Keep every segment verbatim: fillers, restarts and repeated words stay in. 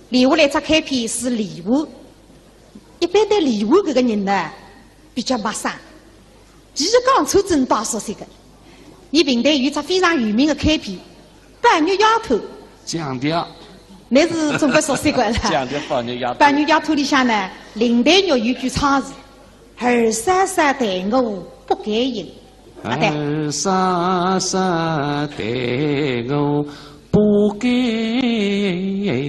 留下来只开篇是李纨。一般对李纨搿个人呢，比较陌生。其实讲出真当熟悉个，伲评弹有一只非常有名个开篇，《半月丫头》。讲的啊。那是总归熟悉个了。讲的《半月丫头》。《半月丫头》里向呢，林黛玉有句唱词，二嫂嫂待我不该应。 啊，对。二嫂嫂待我不该应。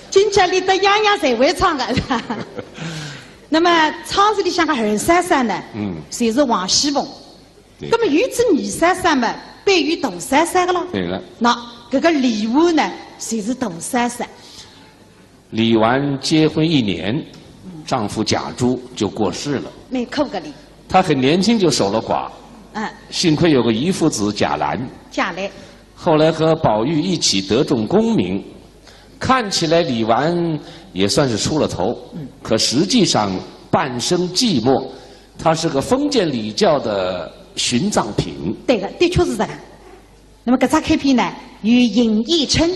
今朝里的样样侪会唱个。那么唱词里向个二嫂嫂呢，嗯。就是王熙凤。对。那么有仔二嫂嫂嘛，必有大嫂嫂个咯。对了。那搿个李纨呢，就是大嫂嫂。 李纨结婚一年，丈夫贾珠就过世了。蛮苦个哩。她很年轻就守了寡，嗯。幸亏有个遗腹子贾兰。贾兰。后来和宝玉一起得中功名，看起来李纨也算是出了头，嗯。可实际上半生寂寞。她是个封建礼教的殉葬品。对个，的确是搿能。 那么搿只开篇呢，由邢以琛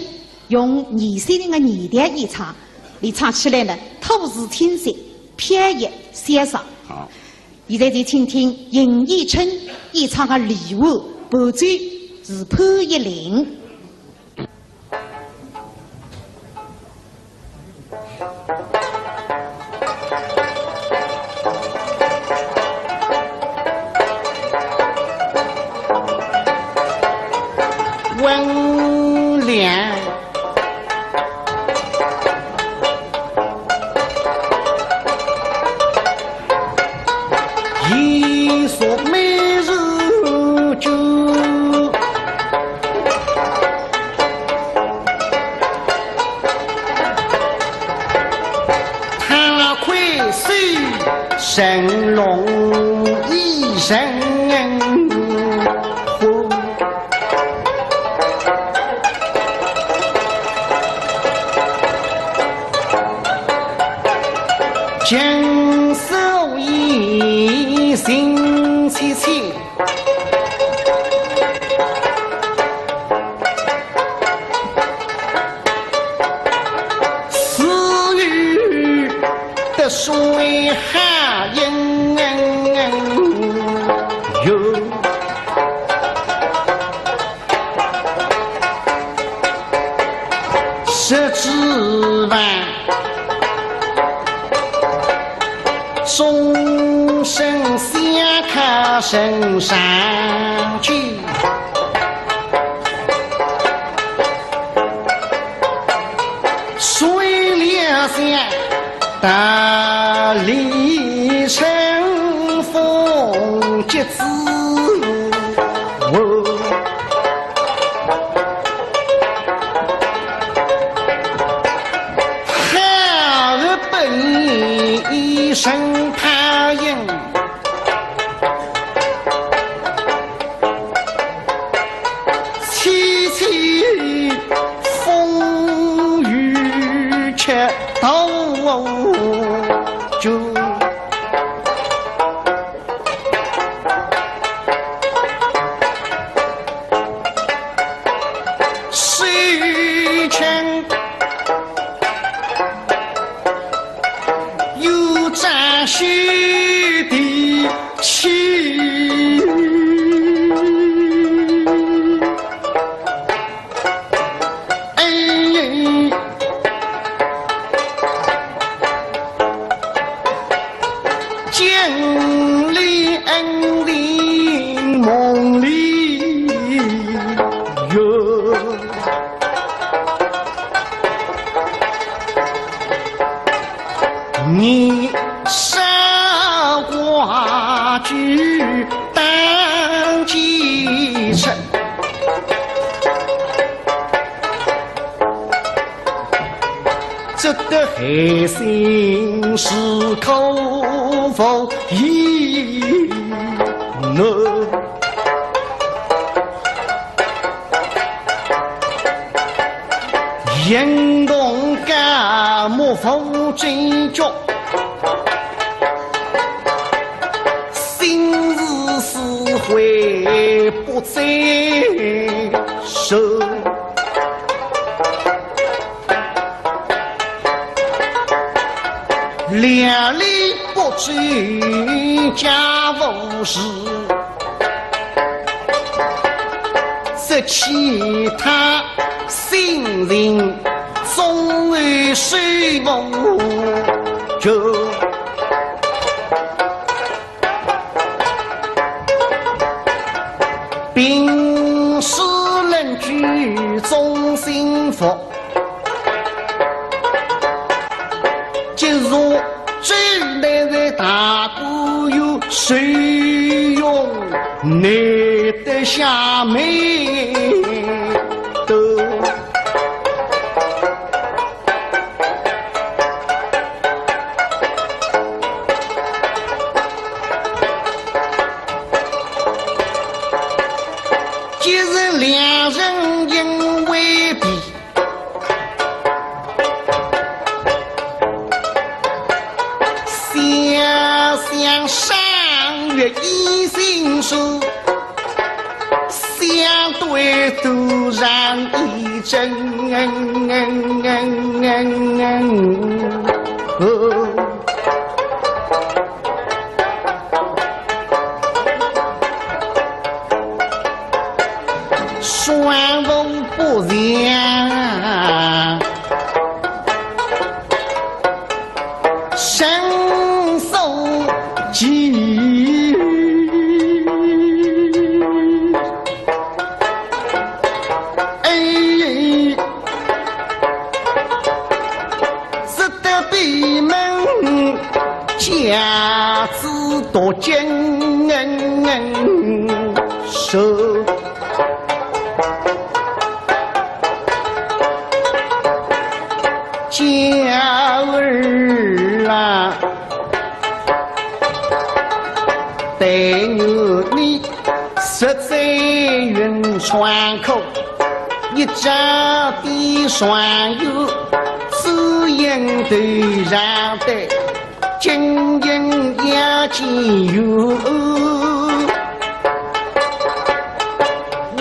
用二三零个年代演唱，伊唱起来呢，吐字清晰，飘逸潇洒。好。现在就请听邢以琛演唱个李纨，伴奏是潘一林。 温良。一束美人酒。 他魁首神龙一神虎，金手一心切切。 似有得水下应有，十指万。 众生相靠身上去，谁料想大理春风结子。 好儿本一身怕人，凄凄风雨却道中。 水泉有张须的气。 哎，见你恩的梦里月，你少挂句当几尺。 这个海心是口服一难，运动感冒服真脚，心事思悔不在手。两里不知家无事，这其他心情总有谁无求。 平时人居中心腹，今日最难的大官有谁用你的下面的。 今日两人因为比，想想上月一心事，相对突然一阵。 双目不见伸手机。哎， 只得闭门架子读经书。娇儿啊，但愿你 实在云穿口，一只的双眼，只因头上的金银眼睛有，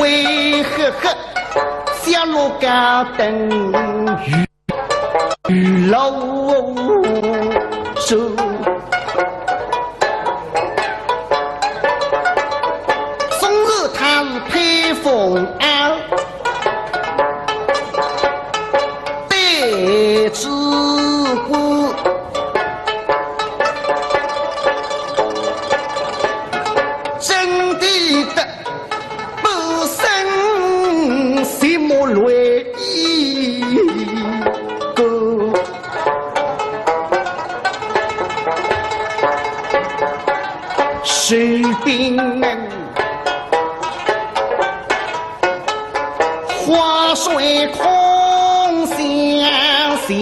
为何呵，下落高等于 老周。终日他是披风袄，戴子冠，真的得 不胜什么泪个。水兵们，花水空相随。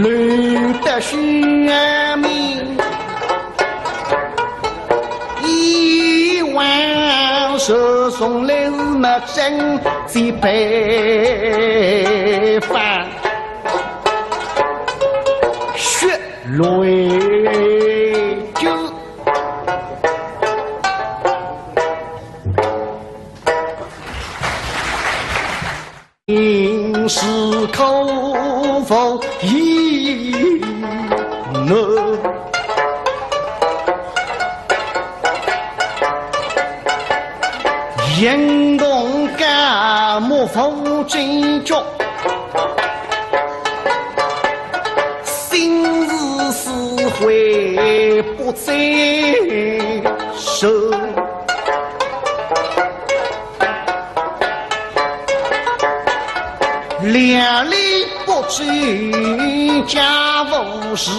留得虚名，以往是从来没真几杯饭，血泪酒。 应是口服一怒，眼动感目浮惊觉，心事思悔不在手。 两里不知家无事，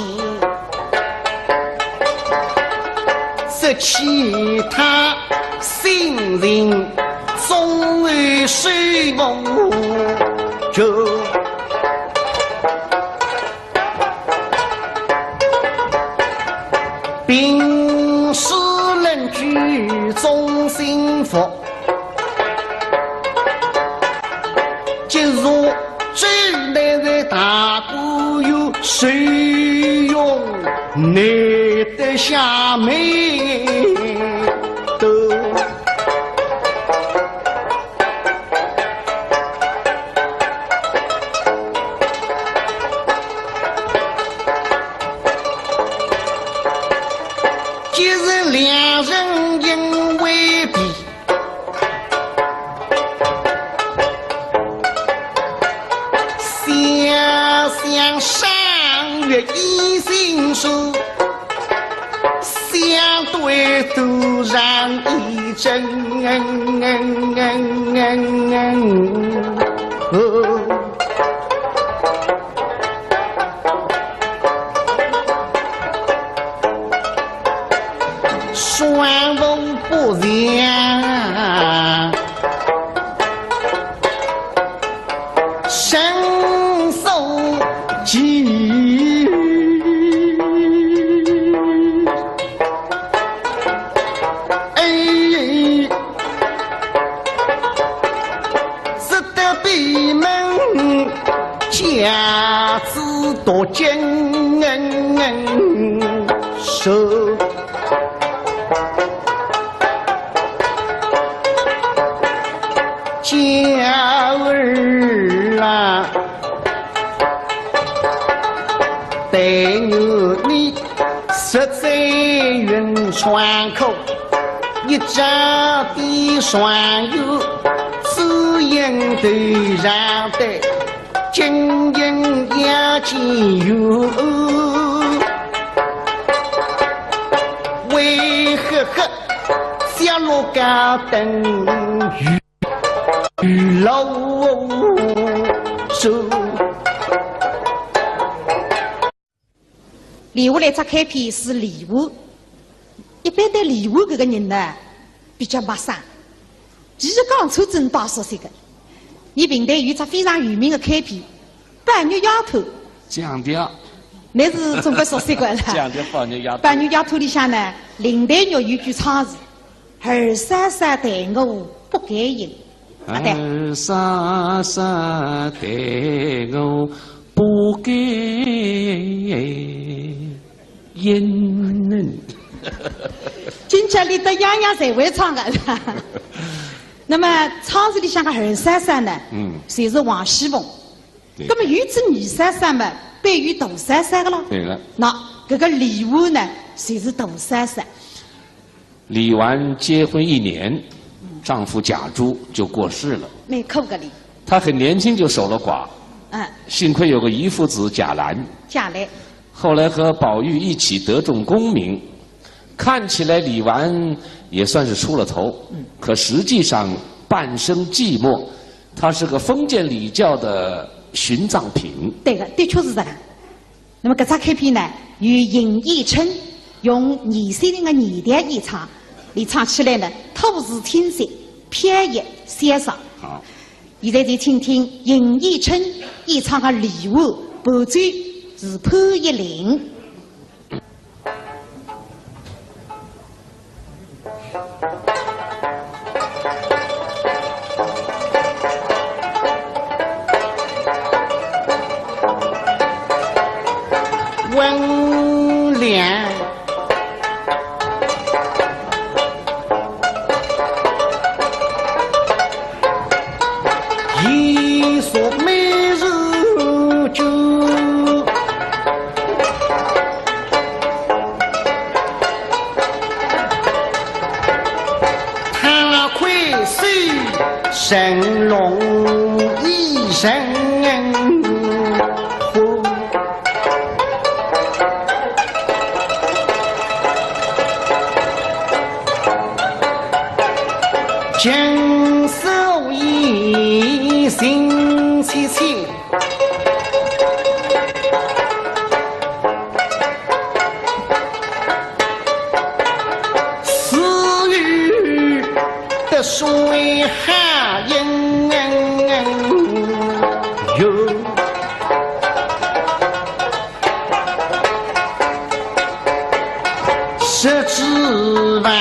这其他心情总有谁无求。 平时人居中心腹，今日最难的大官有谁用你的下面的。人因为比，想想上月一心事，相对突然一阵。哦。 双目不见，伸手去。哎，只得闭门架子多紧手。 娇儿啊，但愿你实在云穿口，一朝的状元，只因头上戴金印要紧有。为何 小罗高等于老手。留下来只开篇是李纨。一般对李纨搿个人呢，比较陌生。其实讲出真当熟悉个。伊评弹有只非常有名个开篇，《半月丫头》。讲的。那是总归熟悉个了。讲的《半月丫头》。《半月丫头》里向呢，林黛玉有句唱词， 二嫂嫂待我不该应。啊，对。二嫂嫂待我不该应。今朝里的样样侪会唱个。那么唱词里向个二嫂嫂呢，嗯。就是王熙凤。对。那么有只二嫂嫂嘛，必有大嫂嫂个咯。对了。那搿个李纨呢，就是大嫂嫂。 李纨结婚一年，丈夫贾珠就过世了。蛮苦个哩。她很年轻就守了寡，嗯。幸亏有个遗腹子贾兰。贾兰。后来和宝玉一起得中功名，看起来李纨也算是出了头，嗯。可实际上半生寂寞，她是个封建礼教的殉葬品。对个，的确是这样。 那么搿只开篇呢，由邢以琛用二三十年个年代演唱，伊唱起来呢，吐字清脆，飘逸潇洒。好。现在就请听邢以琛演唱个李纨，伴奏是潘一林。 温良。一宿美如酒。 他魁首神龙一神虎，金手一心戚戚。 似有得水寒人游，十指万。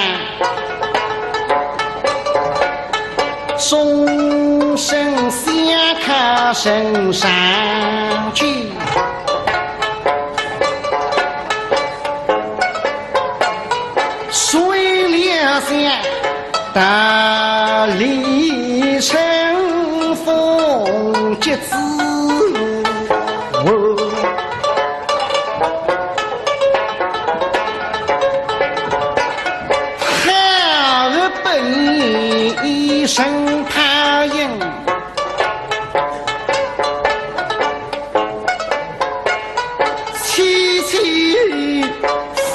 终身相靠身上去，谁料想到里程风急之后，声他应，凄凄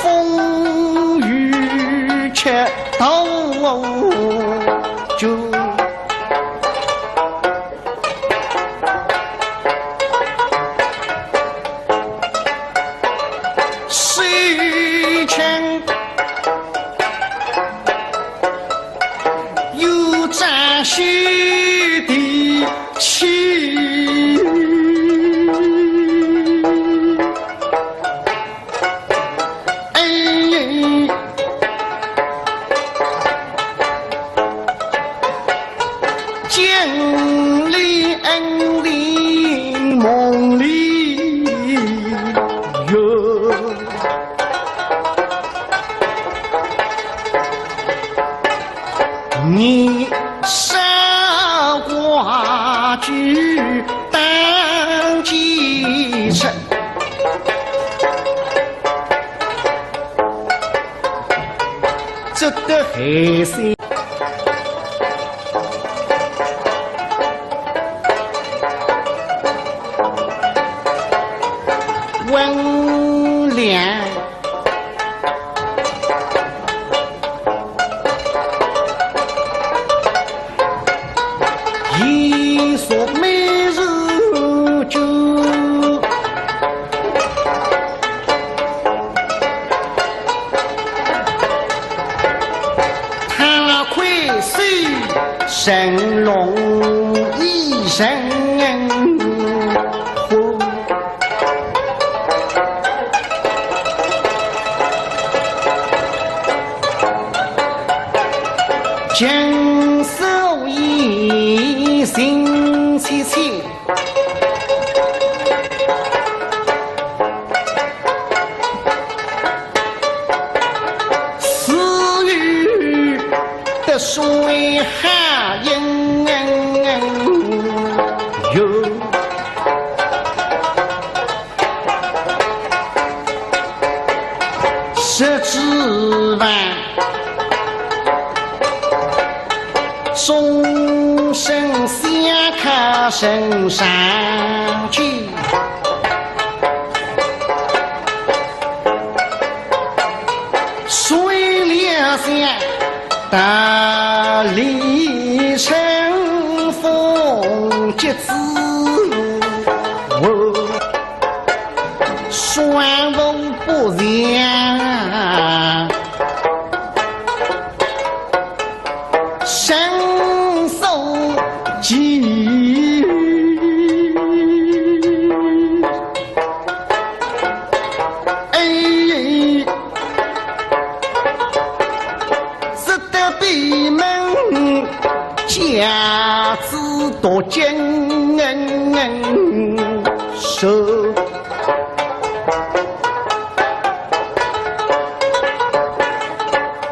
风雨却渡就。 水泉有张须的气。 哎，经历恩情梦里月，你傻瓜举当几尺。 这个黑心温良。 一说美如酒，他那魁首神龙一人虎。 今宵夜心凄凄，似有得水寒人有。 十指环，终身相靠身上去。谁料想 大理春风结子我，双凤不祥，身受疾。哎， 只得闭门架子读经书。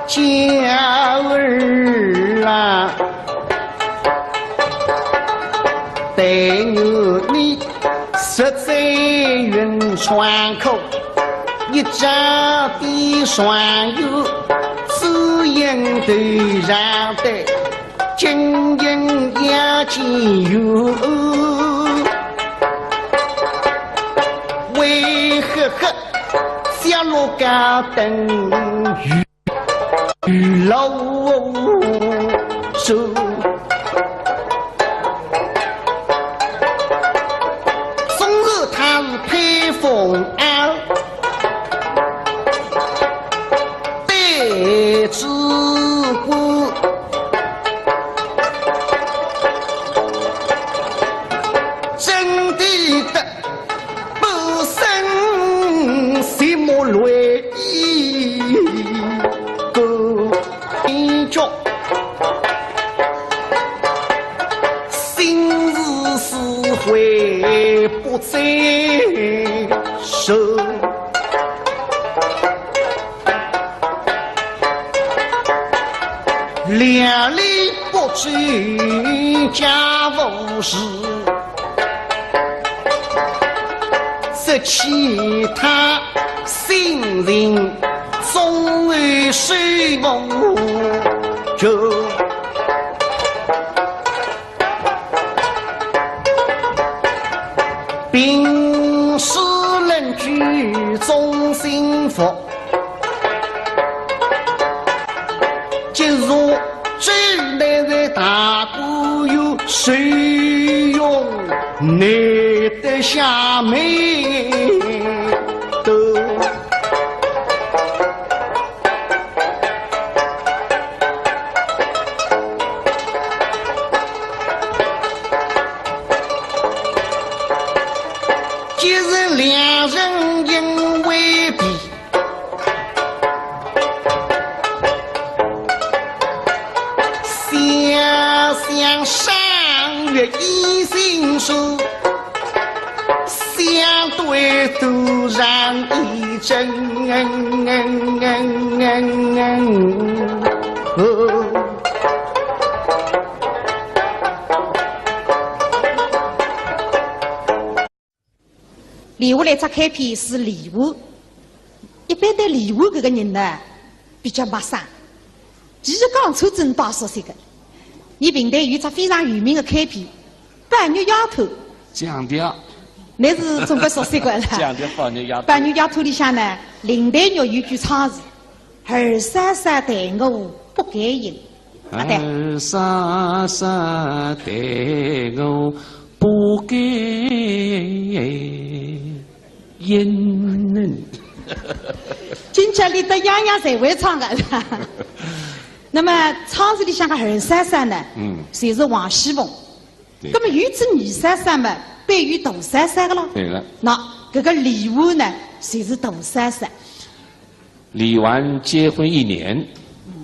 娇儿啊，但愿你 实在云穿口，一朝的状元，只因头上戴金印要进园，为何何家落高登于 老祖，纵然他是配风啊，对之过，真的得 不生什么雷雨个天脚，心事是会不在手。 料理不周家务事，这其他心情总有数目就。福。今日这乃是大官有受用，难得下面的。 今日两人因为比，想想赏月一心事，相对突然一怔。 留下来只开篇是李纨。一般对李纨搿个人呢，比较陌生。其实讲出真当熟悉个，伊评弹有只非常有名个开篇《半月丫头》。讲调。那是总归熟悉个了。讲调《半月丫头》。《半月丫头》里向呢，林黛玉有句唱词， 二嫂嫂待我不该应。啊，对。二嫂嫂待我不该应。今朝里的样样侪会唱个。那么唱词里向个二嫂嫂呢，嗯。就是王熙凤。对。那么有只二嫂嫂嘛，必有大嫂嫂个咯。对了。那搿个李纨呢，就是大嫂嫂。 李纨结婚一年，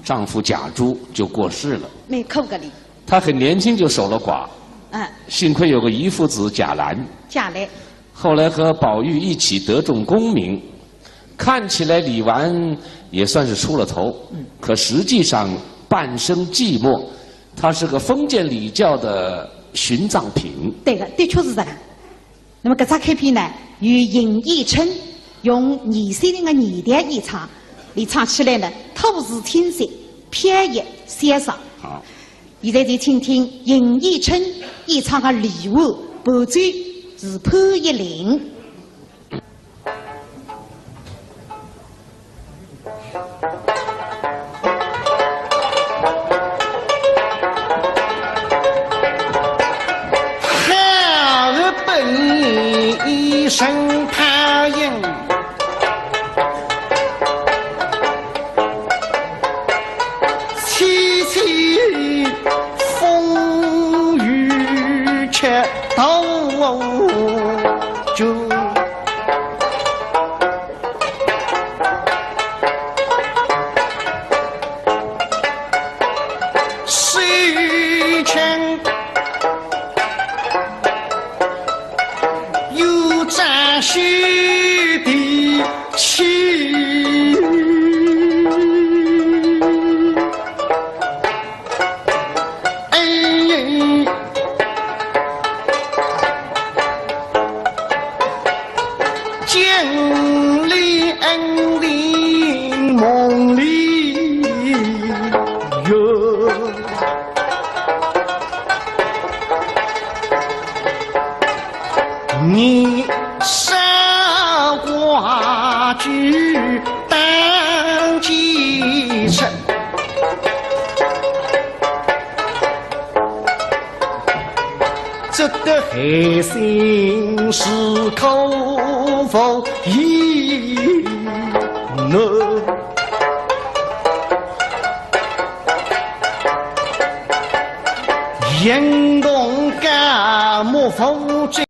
丈夫贾珠就过世了。蛮苦个哩。她很年轻就守了寡，嗯。幸亏有个遗腹子贾兰。贾兰。后来和宝玉一起得中功名，看起来李纨也算是出了头，嗯。可实际上半生寂寞，她是个封建礼教的殉葬品。对个，的确是这样。 那么搿只开篇呢，由邢延春用二三十年个年代演唱，伊唱起来呢，吐字清脆，飘逸潇洒。好。现在就请听邢延春演唱个李纨，伴奏是潘一林。 好本一声他应，凄凄风雨却道阻。 水泉有张须的气。 哎，见你恩情梦里月，你守寡居 当继承，这个害心事可否一能？ 行动感冒无症